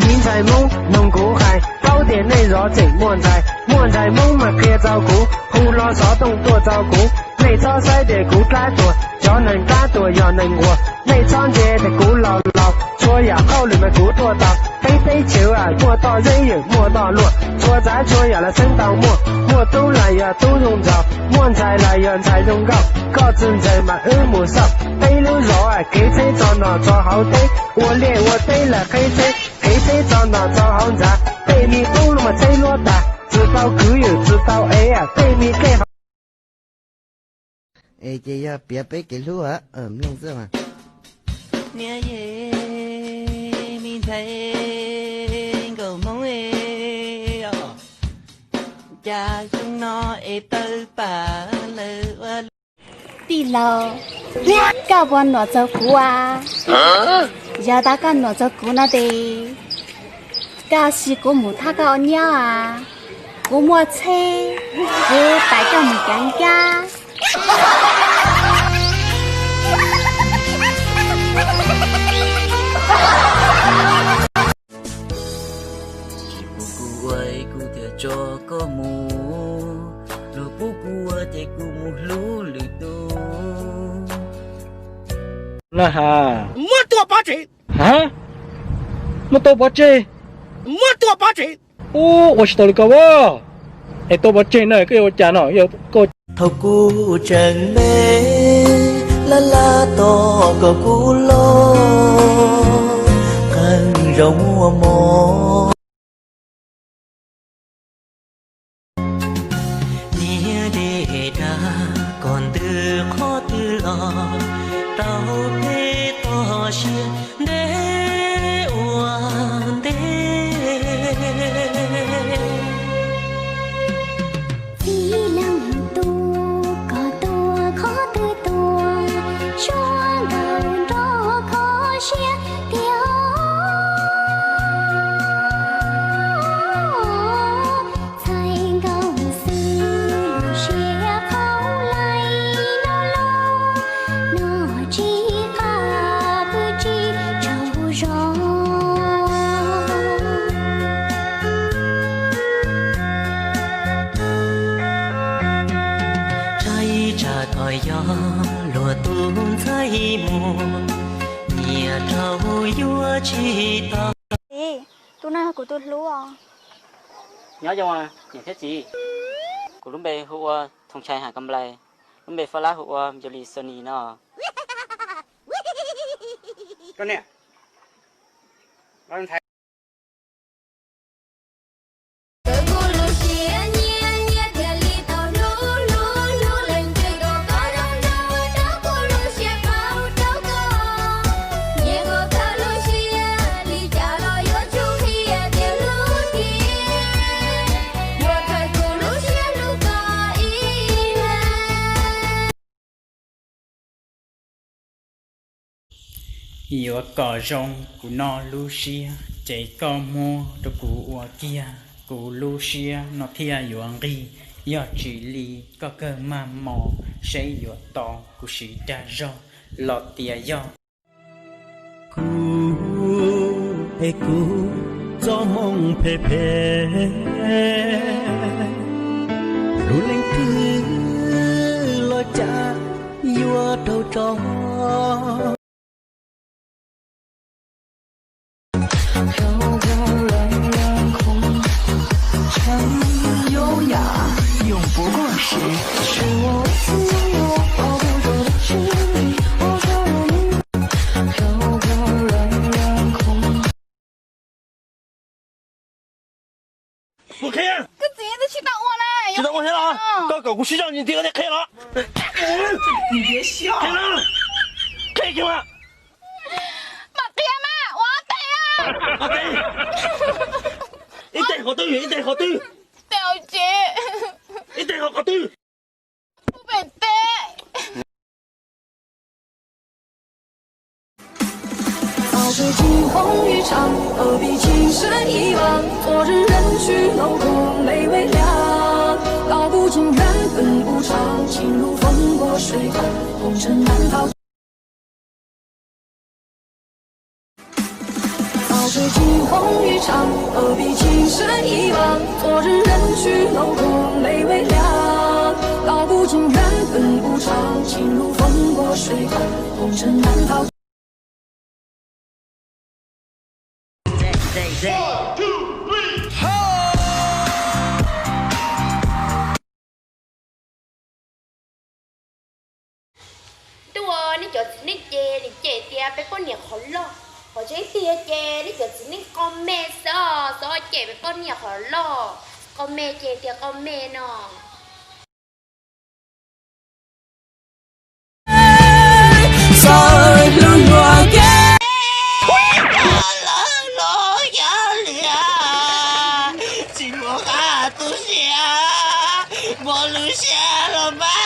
Miv ntxhais Hmoob noog kuv hais, paub tias nej zov tseem muaj ntxhais. Muaj ntxhais Hmoob mas qhia rau kuv, hu hlo xov tooj tuaj rau kuv. Nej txhob saib tias kuv dab tuag, cov neeg dab tuag yog neeg nquag. Nej txhob ntsia tias kuv laus laus, txhua yam hauj lwm mas kuv tuaj tau. Peb teb chaws muaj toj zeb yawm muaj toj luaj, txhua tsav txhua yam los xeeb tau muaj. Muaj tub los yog tub zoo nraug, muaj ntxhais los yog ntxhais zoo nkauj. Koj tsis ntxaws mas wb mus xauj, peb lub zos kev tsheb tso nrog tso hauv teb, ua liaj ua teb los qheb tsheb, kev tsheb tso nrog tso hauv ntxav. Tej me tub los mas tsheb luab tag, tsis tau khwv yawm tsis tau ev, tej me dlej hauv Es ces yog piav peb kev hlub a, mloog xwb mas. Niam yej, me ntxhais nkauj Hmoob es, cas xyoo no es tawg pam lawm ua. Tij laug, koj puas nuam txog kuv as? Yog tas koj nuam txog kuv no ces koj sim kuv mus thab koj ua nyab as. Kuv muaj tsheb, kuv tais koj mus kev ncab. Tsis pub kuv ua kuv thiaj tso koj mus, luag pub kuv ua ces kuv mus hlub lwm tus. Na has. Muab tua pov tseg. Ha? Muab tua pov tseg. Muab tua pov tseg. Ua tsis tau li ko as. Es tua pov tseg na, koj yuav ua cas no? Thaum kuv tseem me, laj laj tos kom kuv loj, qee zaus muaj mob. Niam dej dag kom ntws qhov twg los tau peb toj siab ntev ua ntej. Txiv leej tub, koj tuaj qhov twg tuaj, suav nkaus nrog kho siab tiag. Txhais nkaus xwb lub siab qhau laij no los, noj tsis qab pw tsis tsaug zog. Tsam ib tsam kom yog luag tus ntxhais muag, nyiam rau yuav tsis tau. Txiv, tus no yog kuv tus hlub os. Nyob zoo niam thiab txiv. Kuv lub npe hu ua Thooj Tshai Ham Kam Nplais, lub npe faj lab hu ua Npyuj Lis Xos Nis no. Yuav kom zoo kuv no lub siab, ces koj muab rau kuv ua kiag kuv lub siab no thiaj yuav nqig. Yog tsis li koj kawg maj mos, seb yuav tau kuv siv dag zog los tias yog. Kuv es kuv txoj hmoo phem phem, lub leej twg los cas yuav raug tso. 我开， Koj txiv, twb tsis tau ua na. Tsis tau ua thiab los? Koj kom kuv sib zog nti koj thiaj qhia los. Qhia los. Qhia kiag mas. Mam qhia mas, ua ob teg. Ib teg qhov twg, ib teg qhov twg? Teg hauv tsev. Ib teg qhov twg? Pem teb. 水款，红尘难逃。 早睡惊鸿一场，何必情深意忘？昨日人去楼空，泪微凉。道不尽缘分无常，情路烽火水款，红尘难逃。 Ntuj, nej cov txiv neej ces nws cem tias peb poj niam qhov loj, qhov tseeb tiag ces nej cov txiv neej qo me xwb os, txhob cem peb poj niam qhov loj, qo me ces tias qo me no. Txhob hlub hlua kiag. Lawv los yog liam, tsis muaj qab tu siab, muaj lub siab los mas.